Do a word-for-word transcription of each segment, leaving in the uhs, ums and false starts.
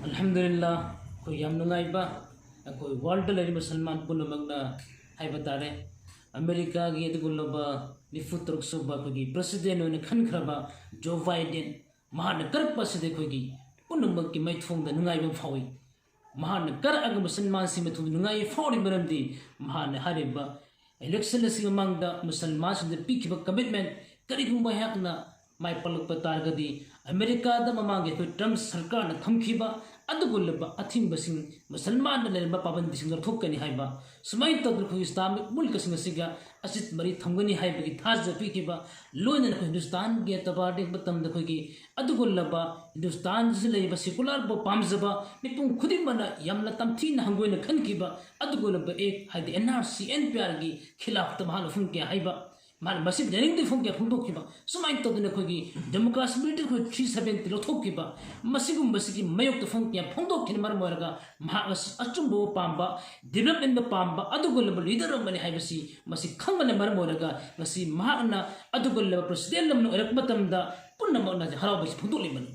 ꯑꯜꯍꯝꯗꯨꯂꯤꯜꯂꯥ, ꯑꯩꯈꯣꯏ ꯌꯥꯝ ꯅꯨꯡꯉꯥꯏꯕ, ꯑꯩꯈꯣꯏ ꯋꯥꯔꯜꯗ ꯂꯩꯔꯤꯕ ꯃꯨꯁꯜꯃꯥꯟ ꯄꯨꯝꯅꯃꯛꯅ ꯍꯥꯏꯕ ꯇꯥꯔꯦ, ꯑꯃꯦꯔꯤꯀꯥꯒꯤ ꯑꯗꯨꯒꯨꯝꯂꯕ ꯅꯤꯐꯨ ꯇꯔꯨꯛ ꯁꯨꯕ ꯑꯩꯈꯣꯏꯒꯤ ꯄ꯭ꯔꯁꯤꯗꯦꯟ ꯑꯣꯏꯅ ꯈꯟꯈ꯭ꯔꯕ ꯖꯣ ꯕꯥꯏꯗꯦꯟ, ꯃꯍꯥꯛꯅ ꯀꯔꯛꯄ ꯑꯁꯤꯗ ꯑꯩꯈꯣꯏꯒꯤ ꯄꯨꯝꯅꯃꯛꯀꯤ ꯃꯥꯏꯊꯣꯡꯗ ꯅꯨꯡꯉꯥꯏꯕ ꯑꯃ ꯐꯥꯎꯏ꯫ ꯃꯍꯥꯛꯅ ꯀꯔꯛꯑꯒ ꯃꯨꯁꯜꯃꯥꯟꯁꯤꯡ ꯃꯥꯏꯊꯣꯡꯗ ꯅꯨꯡꯉꯥꯏꯕ ꯐꯥꯎꯔꯤꯕ ꯃꯔꯝꯗꯤ ꯃꯍꯥꯛꯅ ꯍꯥꯏꯔꯤꯕ ꯏꯂꯦꯛꯁꯟ ꯑꯁꯤ ꯃꯃꯥꯡꯗ ꯃꯨꯁꯜꯃꯥꯟꯁꯤꯡꯗ ꯄꯤꯈꯤꯕ ꯀꯃꯤꯠꯃꯦꯟ, ꯀꯔꯤꯒꯨꯝꯕ ꯑꯩꯍꯥꯛꯅ ꯃꯥꯏ ꯄꯥꯛꯂꯛꯄ ꯇꯥꯔꯒꯗꯤ ꯑꯃꯦꯔꯤꯀꯥꯗ ꯃꯃꯥꯡꯒꯤ ꯑꯩꯈꯣꯏ ꯇ꯭ꯔꯝꯞ ꯁꯔꯀꯥꯔꯅ ꯊꯝꯈꯤꯕ ꯑꯗꯨꯒꯨꯝꯂꯕ ꯑꯊꯤꯡꯕꯁꯤꯡ, ꯃꯨꯁꯜꯃꯥꯟꯗ ꯂꯩꯔꯝꯕ ꯄꯥꯕꯟꯗꯤꯁꯤꯡ ꯂꯧꯊꯣꯛꯀꯅꯤ ꯍꯥꯏꯕ, ꯁꯨꯃꯥꯏꯅ ꯇꯧꯗꯅ ꯑꯩꯈꯣꯏ ꯏꯁꯂꯥꯃꯤꯛ ꯃꯨꯜꯛꯁꯤꯡ ꯑꯁꯤꯒ ꯑꯆꯤꯠ ꯃꯔꯤ ꯊꯝꯒꯅꯤ ꯍꯥꯏꯕꯒꯤ ꯊꯥꯖꯕ ꯄꯤꯈꯤꯕ, ꯂꯣꯏꯅꯅ ꯑꯩꯈꯣꯏ ꯍꯤꯟꯗꯨꯁꯇꯥꯟꯒꯤ ꯑꯦꯇꯕꯥꯔꯗ ꯌꯦꯡꯕ ꯃꯇꯝꯗ ꯑꯩꯈꯣꯏꯒꯤ ꯑꯗꯨꯒꯨꯝꯂꯕ ꯍꯤꯟꯗꯨꯁꯇꯥꯟꯁꯤꯗ ꯂꯩꯔꯤꯕ ꯁꯦꯀꯨꯂꯔꯕꯨ ꯄꯥꯝꯖꯕ ꯃꯤꯄꯨꯝ ꯈꯨꯗꯤꯡꯃꯛꯅ ꯌꯥꯝꯅ ꯇꯝꯊꯤꯅ ꯍꯪꯒꯣꯏꯅ ꯈꯟꯈꯤꯕ ꯑꯗꯨꯒꯨꯝꯂꯕ ꯑꯦꯛ, ꯍꯥꯏꯗꯤ N R C, N P ꯑꯥꯔꯒꯤ ꯈꯤꯂꯥꯐꯇ ꯃꯍꯥꯛꯅ ꯋꯥꯐꯝ ꯀꯌꯥ ꯍꯥꯏꯕ, ꯃꯍꯥꯛꯅ ꯃꯁꯤ ꯌꯥꯅꯤꯡꯗꯦ ꯋꯥꯐꯝ ꯀꯌꯥ ꯐꯣꯡꯗꯣꯛꯈꯤꯕ, ꯁꯨꯃꯥꯏꯅ ꯇꯧꯗꯅ ꯑꯩꯈꯣꯏꯒꯤ ꯖꯝꯃꯨ ꯀꯥꯁꯃꯤꯔꯗ ꯑꯩꯈꯣꯏ ꯊ꯭ꯔꯤ ꯁꯕꯦꯟꯇꯤ ꯂꯧꯊꯣꯛꯈꯤꯕ, ꯃꯁꯤꯒꯨꯝꯕꯁꯤꯒꯤ ꯃꯥꯌꯣꯛꯇ ꯋꯥꯐꯝ ꯀꯌꯥ ꯐꯣꯡꯗꯣꯛꯈꯤꯕꯅ ꯃꯔꯝ ꯑꯣꯏꯔꯒ ꯃꯍꯥꯛ ꯑꯁꯤ ꯑꯆꯨꯝꯕ ꯄꯥꯝꯕ, ꯗꯤꯕꯂꯞꯃꯦꯟꯕ ꯄꯥꯝꯕ ꯑꯗꯨꯒꯨꯝꯂꯕ ꯂꯤꯗꯔ ꯑꯃꯅꯤ ꯍꯥꯏꯕꯁꯤ ꯃꯁꯤ ꯈꯪꯕꯅ ꯃꯔꯝ ꯑꯣꯏꯔꯒ ꯉꯁꯤ ꯃꯍꯥꯛꯅ ꯑꯗꯨꯒꯨꯝꯂꯕ ꯄ꯭ꯔꯁꯤꯗꯦꯟ ꯑꯃꯅ ꯑꯣꯏꯔꯛꯄ ꯃꯇꯝꯗ ꯄꯨꯝꯅꯃꯛꯅ ꯍꯔꯥꯎꯕꯁꯤ ꯐꯣꯡꯗꯣꯛꯂꯤꯕꯅꯤ꯫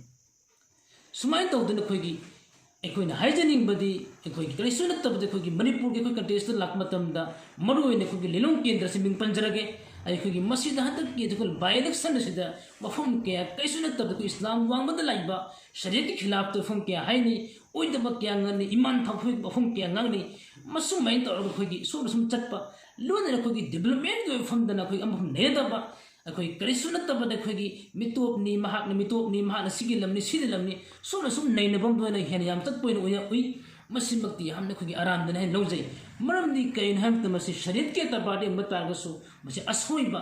ꯁꯨꯃꯥꯏꯅ ꯇꯧꯗꯅ ꯑꯩꯈꯣꯏꯒꯤ, ꯑꯩꯈꯣꯏꯅ ꯍꯥꯏꯖꯅꯤꯡꯕꯗꯤ, ꯑꯩꯈꯣꯏꯒꯤ ꯀꯔꯤꯁꯨ ꯅꯠꯇꯕꯗ ꯑꯩꯈꯣꯏꯒꯤ ꯃꯅꯤꯄꯨꯔꯒꯤ ꯑꯩꯈꯣꯏ ꯀꯟꯇꯦꯛꯁꯇ ꯂꯥꯛꯄ ꯃꯇꯝꯗ ꯃꯔꯨꯑꯣꯏꯅ ꯑꯩꯈꯣꯏꯒꯤ ꯂꯤꯂꯣꯡ ꯀꯦꯟꯗ꯭ꯔꯁꯤ ꯃꯤꯡ ꯄꯟꯖꯔꯒꯦ꯫ ꯑꯩꯈꯣꯏꯒꯤ ꯃꯁꯤꯗ ꯍꯟꯗꯛꯀꯤ ꯑꯩꯈꯣꯏ ꯕꯥꯏ ꯏꯂꯦꯛꯁꯟ ꯑꯁꯤꯗ ꯋꯥꯐꯝ ꯀꯌꯥ, ꯀꯔꯤꯁꯨ ꯅꯠꯇꯕꯗ ꯑꯩꯈꯣꯏ ꯏꯁꯂꯥꯝ ꯋꯥꯡꯃꯗ ꯂꯥꯛꯏꯕ ꯁꯔꯤꯌꯠꯀꯤ ꯈꯤꯂꯥꯐꯇ ꯋꯥꯐꯝ ꯀꯌꯥ ꯍꯥꯏꯅꯤ, ꯑꯣꯏꯗꯕ ꯀꯌꯥ ꯉꯥꯡꯅꯤ, ꯏꯃꯥꯟ ꯊꯥꯎꯊꯣꯏ ꯋꯥꯐꯝ ꯀꯌꯥ ꯉꯥꯡꯅꯤ꯫ ꯃꯁꯨꯃꯥꯏꯅ ꯇꯧꯔꯒ ꯑꯩꯈꯣꯏꯒꯤ ꯁꯣꯝꯗ ꯁꯨꯝ ꯆꯠꯄ, ꯂꯣꯏꯅꯅ ꯑꯩꯈꯣꯏꯒꯤ ꯗꯤꯕꯂꯞꯃꯦꯟꯒꯤ ꯑꯣꯏꯕ ꯐꯝꯗꯅ ꯑꯩꯈꯣꯏ ꯑꯃꯐꯝ ꯅꯩꯅꯗꯕ, ꯑꯩꯈꯣꯏ ꯀꯔꯤꯁꯨ ꯅꯠꯇꯕꯗ ꯑꯩꯈꯣꯏꯒꯤ ꯃꯤꯇꯣꯞꯅꯤ, ꯃꯍꯥꯛꯅ ꯃꯤꯇꯣꯞꯅꯤ, ꯃꯍꯥꯛꯅ ꯁꯤꯒꯤ ꯂꯝꯅꯤ, ꯁꯤꯒꯤ ꯂꯝꯅꯤ, ꯁꯣꯝꯅ ꯁꯨꯝ ꯅꯩꯅꯕ ꯑꯃ ꯑꯣꯏꯅ ꯍꯦꯟꯅ ꯌꯥꯝ ꯆꯠꯄ ꯑꯣꯏꯅ ꯑꯣꯏꯅ ꯎꯏ꯫ ꯃꯁꯤꯃꯛꯇꯤ ꯌꯥꯝꯅ ꯑꯩꯈꯣꯏꯒꯤ ꯑꯔꯥꯟꯕꯅꯤ ꯍꯥꯏꯅ ꯂꯧꯖꯩ꯫ ꯃꯔꯝꯗꯤ ꯀꯔꯤꯅꯣ ꯍꯥꯏꯕ ꯃꯇꯝꯗ ꯃꯁꯤ ꯁꯔꯤꯌꯠꯀꯤ ꯑꯦꯇꯕꯥꯔꯗ ꯌꯦꯡꯕ ꯇꯥꯔꯒꯁꯨ ꯃꯁꯤ ꯑꯁꯣꯏꯕ,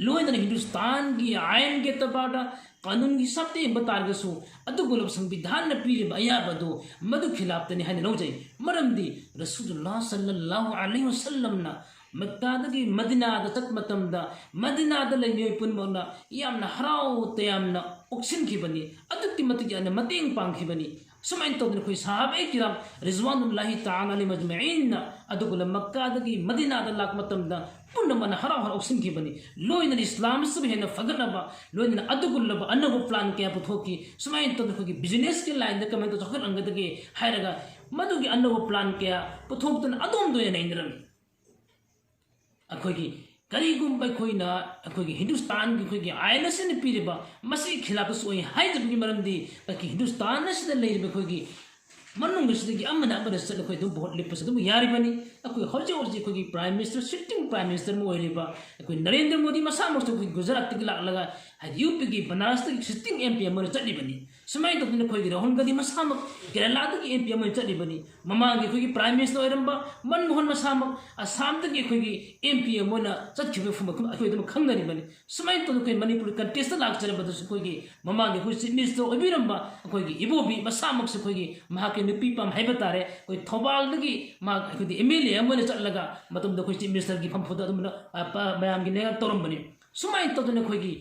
ꯂꯣꯏꯅꯅ ꯍꯤꯟꯗꯨꯁꯇꯥꯟꯒꯤ ꯑꯥꯏꯟꯒꯤ ꯑꯦꯇꯕꯥꯔꯗ, ꯀꯥꯅꯨꯟꯒꯤ ꯍꯤꯁꯥꯕꯇ ꯌꯦꯡꯕ ꯇꯥꯔꯒꯁꯨ ꯑꯗꯨꯒꯨꯝꯂꯕ ꯁꯪꯕꯤꯙꯥꯟꯅ ꯄꯤꯔꯤꯕ ꯑꯌꯥꯕꯗꯨ ꯃꯗꯨ ꯈꯤꯂꯥꯞꯇꯅꯤ ꯍꯥꯏꯅ ꯂꯧꯖꯩ꯫ ꯃꯔꯝꯗꯤ ꯔꯁꯨꯂꯨꯜꯂꯥꯍ ꯁꯜꯂꯜꯂꯥꯍꯨ ꯑꯂꯩꯍꯤ ꯋꯁꯜꯂꯝꯅ ꯃꯛꯀꯥꯗꯒꯤ ꯃꯗꯤꯅꯥꯗ ꯆꯠꯄ ꯃꯇꯝꯗ ꯃꯗꯤꯅꯥꯗ ꯂꯩ ꯃꯤꯑꯣꯏ ꯄꯨꯝꯅꯃꯛꯅ ꯌꯥꯝꯅ ꯍꯔꯥꯎ ꯇꯌꯥꯝꯅ ꯄꯣꯛꯁꯤꯟꯈꯤꯕꯅꯤ, ꯑꯗꯨꯛꯀꯤ ꯃꯇꯤꯛ ꯌꯥꯝꯅ ꯃꯇꯦꯡ ꯄꯥꯡꯈꯤꯕꯅꯤ꯫ ꯁꯨꯃꯥꯏꯅ ꯇꯧꯗꯅ ꯑꯩꯈꯣꯏ ꯁꯍꯥꯕꯥꯏ ꯀꯤꯔꯥꯝ ꯔꯤꯖꯋꯥꯅꯨꯜꯂꯥꯍꯤ ꯇꯥꯂꯥ ꯑꯂꯩꯍꯤꯝ ꯑꯖꯃꯥꯏꯟꯅ ꯑꯗꯨꯒꯨꯝꯂꯕ ꯃꯛꯀꯥꯗꯒꯤ ꯃꯗꯤꯅꯥꯗ ꯂꯥꯛꯄ ꯃꯇꯝꯗ ꯄꯨꯝꯅꯃꯛꯅ ꯍꯔꯥꯎ ꯍꯔꯥꯎ ꯑꯣꯛꯁꯤꯟꯈꯤꯕꯅꯤ꯫ ꯂꯣꯏꯅꯅ ꯏꯁꯂꯥꯝꯁꯤꯕꯨ ꯍꯦꯟꯅ ꯐꯒꯠꯅꯕ, ꯂꯣꯏꯅꯅ ꯑꯗꯨꯒꯨꯝꯂꯕ ꯑꯅꯧꯕ plan ꯀꯌꯥ ꯄꯨꯊꯣꯛꯈꯤ꯫ ꯁꯨꯃꯥꯏꯅ ꯇꯧꯗꯅ ꯑꯩꯈꯣꯏꯒꯤ businessꯀꯤ lineꯗ ꯀꯃꯥꯏꯅ ꯇꯧꯔ ꯆꯥꯎꯈꯠꯍꯟꯒꯗꯒꯦ ꯍꯥꯏꯔꯒ, ꯃꯗꯨꯒꯤ ꯑꯅꯧꯕ plan ꯀꯌꯥ ꯄꯨꯊꯣꯛꯇꯨꯅ ꯑꯗꯣꯝꯗ ꯑꯣꯏꯅ ꯅꯩꯅꯔꯝꯃꯤ꯫ ꯑꯩꯈꯣꯏꯒꯤ ꯀꯔꯤꯒꯨꯝꯕ ꯑꯩꯈꯣꯏꯅ ꯑꯩꯈꯣꯏꯒꯤ ꯍꯤꯟꯗꯨꯁꯇꯥꯟꯒꯤ ꯑꯩꯈꯣꯏꯒꯤ ꯑꯥꯏꯟ ꯑꯁꯤꯅ ꯄꯤꯔꯤꯕ ꯃꯁꯤꯒꯤ ꯈꯤꯂꯥꯐꯇꯁꯨ ꯑꯣꯏ ꯍꯥꯏꯖꯕꯒꯤ ꯃꯔꯝꯗꯤ, ꯑꯩꯈꯣꯏꯒꯤ ꯍꯤꯟꯗꯨꯁꯇꯥꯟ ꯑꯁꯤꯗ ꯂꯩꯔꯤꯕ ꯑꯩꯈꯣꯏꯒꯤ ꯃꯅꯨꯡ ꯑꯁꯤꯗꯒꯤ ꯑꯃꯅ ꯑꯃꯗ ꯆꯠꯂꯒ ꯑꯩꯈꯣꯏ ꯑꯗꯨꯝ vote ꯂꯦꯞꯄꯁꯨ ꯑꯗꯨꯝ ꯌꯥꯔꯤꯕꯅꯤ꯫ ꯑꯩꯈꯣꯏ ꯍꯧꯖꯤꯛ ꯍꯧꯖꯤꯛ ꯑꯩꯈꯣꯏꯒꯤ Prime Minister, sitting Prime Minister ꯑꯃ ꯑꯣꯏꯔꯤꯕ ꯑꯩꯈꯣꯏ ꯅꯔꯦꯟꯗ꯭ꯔ ꯃꯣꯗꯤ ꯃꯁꯥꯃꯛꯁꯨ ꯑꯩꯈꯣꯏ ꯒꯨꯖꯔꯥꯠꯇꯒꯤ ꯂꯥꯛꯂꯒ, ꯍꯥꯏꯗꯤ, UPꯒꯤ ꯕꯅꯥꯔꯁꯇꯒꯤ sitting MP ꯑꯃ ꯑꯣꯏꯅ ꯆꯠꯂꯤꯕꯅꯤ꯫ ꯁꯨꯃꯥꯏꯅ ꯇꯧꯗꯅ ꯑꯩꯈꯣꯏꯒꯤ ꯔꯥꯍꯨꯜ ꯒꯥꯟꯙꯤ ꯃꯁꯥꯃꯛ ꯀꯦꯔꯂꯥꯗꯒꯤ MP ꯑꯃ ꯑꯣꯏꯅ ꯆꯠꯂꯤꯕꯅꯤ꯫ ꯃꯃꯥꯡꯒꯤ ꯑꯩꯈꯣꯏꯒꯤ Prime Minister ꯑꯣꯏꯔꯝꯕ ꯃꯟꯃꯣꯍꯟ ꯃꯁꯥꯃꯛ ꯑꯁꯥꯝꯗꯒꯤ ꯑꯩꯈꯣꯏꯒꯤ MP ꯑꯃ ꯑꯣꯏꯅ ꯆꯠꯈꯤꯕ ꯃꯐꯝ ꯑꯩꯈꯣꯏ ꯑꯗꯨꯝ ꯈꯪꯅꯔꯤꯕꯅꯤ꯫ ꯁꯨꯃꯥꯏꯅ ꯇꯧꯗꯅ ꯑꯩꯈꯣꯏ ꯃꯅꯤꯄꯨꯔꯒꯤ contestꯇ ꯂꯥꯛꯆꯔꯕꯗꯁꯨ ꯑꯩꯈꯣꯏꯒꯤ ꯃꯃꯥꯡꯒꯤ ꯑꯩꯈꯣꯏ Chief Minister ꯑꯣꯏꯕꯤꯔꯝꯕ ꯑꯩꯈꯣꯏꯒꯤ ꯏꯕꯣꯕꯤ ꯃꯁꯥꯃꯛꯁꯨ ꯑꯩꯈꯣꯏꯒꯤ ꯃꯍꯥꯛꯀꯤ ꯅꯨꯄꯤ ꯄꯥꯝ ꯍꯥꯏꯕ ꯇꯥꯔꯦ, ꯑꯩꯈꯣꯏ ꯊꯧꯕꯥꯜꯗꯒꯤ ꯃꯍꯥꯛ ꯑꯩꯈꯣꯏꯒꯤ MLA ꯑꯃ ꯑꯣꯏꯅ ꯆꯠꯂꯒ ꯃꯇꯝꯗ ꯑꯩꯈꯣꯏ Chief Ministerꯒꯤ ꯐꯝꯐꯨꯗ ꯑꯗꯨꯝꯅ, ꯑ, ꯄ-, ꯃꯌꯥꯝꯒꯤ ꯂꯩꯉꯥꯛ ꯇꯧꯔꯝꯕꯅꯤ꯫ ꯁꯨꯃꯥꯏꯅ ꯇꯧꯗꯅ ꯑꯩꯈꯣꯏꯒꯤ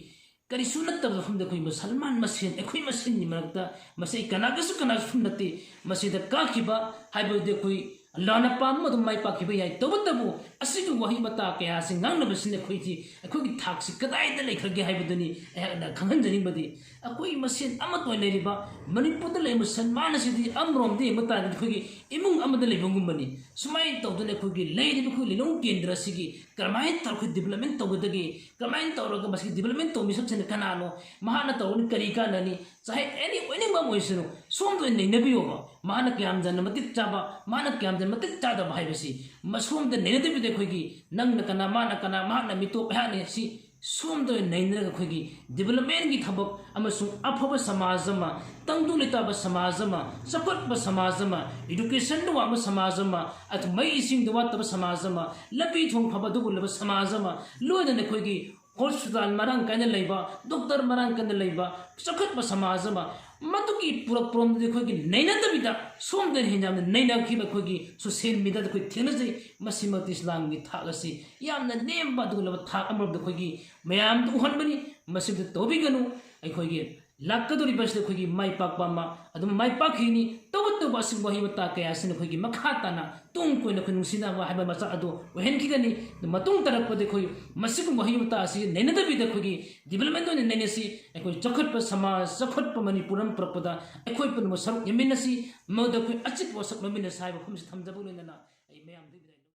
ꯀꯔꯤꯁꯨ ꯅꯠꯇꯕ ꯃꯐꯝꯗ ꯑꯩꯈꯣꯏ ꯃꯨꯁꯜꯃꯥꯟ ꯃꯁꯦꯟ, ꯑꯩꯈꯣꯏ ꯃꯁꯦꯟꯒꯤ ꯃꯔꯛꯇ ꯃꯁꯤ ꯀꯅꯥꯒꯁꯨ ꯀꯅꯥꯒꯁꯨ ꯐꯨꯝ ꯅꯠꯇꯦ꯫ ꯃꯁꯤꯗ ꯀꯥꯈꯤꯕ ꯍꯥꯏꯕꯗꯨꯗꯤ ꯑꯩꯈꯣꯏ ꯑꯜꯂꯥꯍꯅ ꯄꯥꯝꯕ ꯑꯗꯨꯝ ꯃꯥꯏ ꯄꯥꯛꯈꯤꯕ ꯌꯥꯏ꯫ ꯇꯧꯕꯇꯕꯨ ꯑꯁꯤꯒꯤ ꯋꯥꯍꯩ ꯋꯥꯇꯥ ꯀꯌꯥ ꯑꯁꯤ ꯉꯥꯡꯅꯕꯁꯤꯅ ꯑꯩꯈꯣꯏꯒꯤ, ꯑꯩꯈꯣꯏꯒꯤ ꯊꯥꯛꯁꯤ ꯀꯗꯥꯏꯗ ꯂꯩꯈ꯭ꯔꯒꯦ ꯍꯥꯏꯕꯗꯨꯅꯤ ꯑꯩꯍꯥꯛꯅ ꯈꯪꯍꯟꯖꯅꯤꯡꯕꯗꯤ꯫ ꯑꯩꯈꯣꯏ ꯃꯁꯦꯟ ꯑꯃꯠꯇ ꯑꯣꯏꯅ ꯂꯩꯔꯤꯕ ꯃꯅꯤꯄꯨꯔꯗ ꯂꯩꯕ ꯃꯨꯁꯜꯃꯥꯟ ꯑꯁꯤꯗꯤ ꯑꯃꯔꯣꯝꯗ ꯌꯦꯡꯕ ꯇꯥꯔꯒꯗꯤ ꯑꯩꯈꯣꯏꯒꯤ ꯏꯃꯨꯡ ꯑꯃꯗ ꯂꯩꯕꯒꯨꯝꯕꯅꯤ꯫ ꯁꯨꯃꯥꯏꯅ ꯇꯧꯗꯅ ꯑꯩꯈꯣꯏꯒꯤ ꯂꯩꯔꯤꯕ ꯑꯩꯈꯣꯏ ꯂꯤꯂꯣꯡ ꯀꯦꯟꯗ꯭ꯔ ꯑꯁꯤꯒꯤ ꯀꯔꯝꯍꯥꯏꯅ ꯇꯧꯔꯒ ꯑꯩꯈꯣꯏ development ꯇꯧꯒꯗꯒꯦ, ꯀꯃꯥꯏꯅ ꯇꯧꯔꯒ ꯃꯁꯤꯒꯤ development ꯇꯧꯕ ꯃꯤꯁꯛꯁꯤꯅ ꯀꯅꯥꯅꯣ, ꯃꯍꯥꯛꯅ ꯇꯧꯔꯒ ꯀꯔꯤ ꯀꯥꯟꯅꯅꯤ, ꯆꯍꯤ any ꯑꯣꯏꯅꯤꯡꯕ ꯑꯃ ꯑꯣꯏꯁꯅꯨ, ꯁꯣꯝꯗ ꯑꯣꯏꯅ ꯅꯩꯅꯕꯤꯌꯣꯕ꯫ ꯃꯍꯥꯛꯅ ꯀꯌꯥꯝ ꯌꯥꯝꯅ ꯃꯇꯤꯛ ꯆꯥꯕ, ꯃꯍꯥꯛꯅ ꯀꯌꯥꯝ ꯌꯥꯝꯅ ꯃꯇꯤꯛ ꯆꯥꯗꯕ ꯍꯥꯏꯕꯁꯤ ꯃꯁꯣꯝꯗ ꯅꯩꯅꯗꯕꯤꯗ ꯑꯩꯈꯣꯏꯒꯤ ꯅꯪꯅ ꯀꯅꯥ, ꯃꯥꯅ ꯀꯅꯥ, ꯃꯍꯥꯛꯅ ꯃꯤꯇꯣꯞ, ꯑꯩꯍꯥꯛꯅ ꯁꯤ ꯁꯣꯝꯗ ꯑꯣꯏꯅ ꯅꯩꯅꯔꯒ ꯑꯩꯈꯣꯏꯒꯤ developmentꯀꯤ ꯊꯕꯛ ꯑꯃꯁꯨꯡ ꯑꯐꯕ ꯁꯃꯥꯖ ꯑꯃ, ꯇꯪꯗꯨ ꯂꯩꯇꯥꯕ ꯁꯃꯥꯖ ꯑꯃ, ꯆꯥꯎꯈꯠꯄ ꯁꯃꯥꯖ ꯑꯃ, educationꯗ ꯋꯥꯡꯕ ꯁꯃꯥꯖ ꯑꯃ, ꯑꯗꯨ ꯃꯩ ꯏꯁꯤꯡꯗ ꯋꯥꯠꯇꯕ ꯁꯃꯥꯖ ꯑꯃ, ꯂꯝꯕꯤ ꯊꯣꯡ ꯐꯕ ꯑꯗꯨꯒꯨꯝꯂꯕ ꯁꯃꯥꯖ ꯑꯃ, ꯂꯣꯏꯅꯅ ꯑꯩꯈꯣꯏꯒꯤ hospital ꯃꯔꯥꯡ ꯀꯥꯏꯅ ꯂꯩꯕ, doctor ꯃꯔꯥꯡ ꯀꯥꯏꯅ ꯂꯩꯕ, ꯆꯥꯎꯈꯠꯄ ꯁꯃꯥꯖ ꯑꯃ, ꯃꯗꯨꯒꯤ ꯄꯨꯔꯛꯄꯔꯣꯝꯗꯗꯤ ꯑꯩꯈꯣꯏꯒꯤ ꯅꯩꯅꯗꯕꯤꯗ ꯁꯣꯝꯗ ꯍꯦꯟꯅ ꯌꯥꯝꯅ ꯅꯩꯅꯈꯤꯕ ꯑꯩꯈꯣꯏꯒꯤ social mediaꯗ ꯑꯩꯈꯣꯏ ꯊꯦꯡꯅꯖꯩ꯫ ꯃꯁꯤꯃꯛꯇꯤ ꯏꯁꯂꯥꯝꯒꯤ ꯊꯥꯛ ꯑꯁꯤ ꯌꯥꯝꯅ ꯅꯦꯝꯕ ꯑꯗꯨꯒꯨꯝꯂꯕ ꯊꯥꯛ ꯑꯃꯔꯣꯝꯗ ꯑꯩꯈꯣꯏꯒꯤ ꯃꯌꯥꯝꯗ ꯎꯍꯟꯕꯅꯤ꯫ ꯃꯁꯤꯗ ꯇꯧꯕꯤꯒꯅꯨ꯫ ꯑꯩꯈꯣꯏꯒꯤ ꯂꯥꯛꯀꯗꯧꯔꯤꯕ ꯑꯁꯤꯗ ꯑꯩꯈꯣꯏꯒꯤ ꯃꯥꯏ ꯄꯥꯛꯄ ꯑꯃ ꯑꯗꯨꯝ ꯃꯥꯏ ꯄꯥꯛꯈꯤꯒꯅꯤ꯫ ꯇꯧꯕꯇꯕꯨ ꯑꯁꯤꯒꯨꯝꯕ ꯋꯥꯍꯩ ꯋꯥꯇꯥ ꯀꯌꯥ ꯑꯁꯤꯅ ꯑꯩꯈꯣꯏꯒꯤ ꯃꯈꯥ ꯇꯥꯅ ꯇꯨꯡ ꯀꯣꯏꯅ ꯑꯩꯈꯣꯏ ꯅꯨꯡꯁꯤꯅꯕ ꯍꯥꯏꯕ ꯃꯆꯥꯛ ꯑꯗꯨ ꯑꯣꯏꯍꯟꯈꯤꯒꯅꯤ꯫ ꯃꯇꯨꯡ ꯇꯥꯔꯛꯄꯗ ꯑꯩꯈꯣꯏ ꯃꯁꯤꯒꯨꯝꯕ ꯋꯥꯍꯩ ꯋꯥꯇꯥ ꯑꯁꯤ ꯅꯩꯅꯗꯕꯤꯗ ꯑꯩꯈꯣꯏꯒꯤ development ꯑꯣꯏꯅ ꯅꯩꯅꯁꯤ꯫ ꯑꯩꯈꯣꯏ ꯆꯥꯎꯈꯠꯄ ꯁꯃꯥꯖ, ꯆꯥꯎꯈꯠꯄ ꯃꯅꯤꯄꯨꯔ ꯑꯃ ꯄꯨꯔꯛꯄꯗ ꯑꯩꯈꯣꯏ ꯄꯨꯝꯅꯃꯛ ꯁꯔꯨꯛ ꯌꯥꯃꯤꯟꯅꯁꯤ꯫ ꯃꯗꯨꯗ ꯑꯩꯈꯣꯏ ꯑꯆꯤꯠꯄ ꯋꯥꯁꯛ ꯂꯧꯃꯤꯟꯅꯁꯤ ꯍꯥꯏꯕ ꯋꯥꯐꯝꯁꯤ ꯊꯝꯖꯕ ꯂꯣꯏꯅꯅ ꯑꯩ ꯃꯌꯥꯝꯗ ꯕꯤꯗꯥꯏ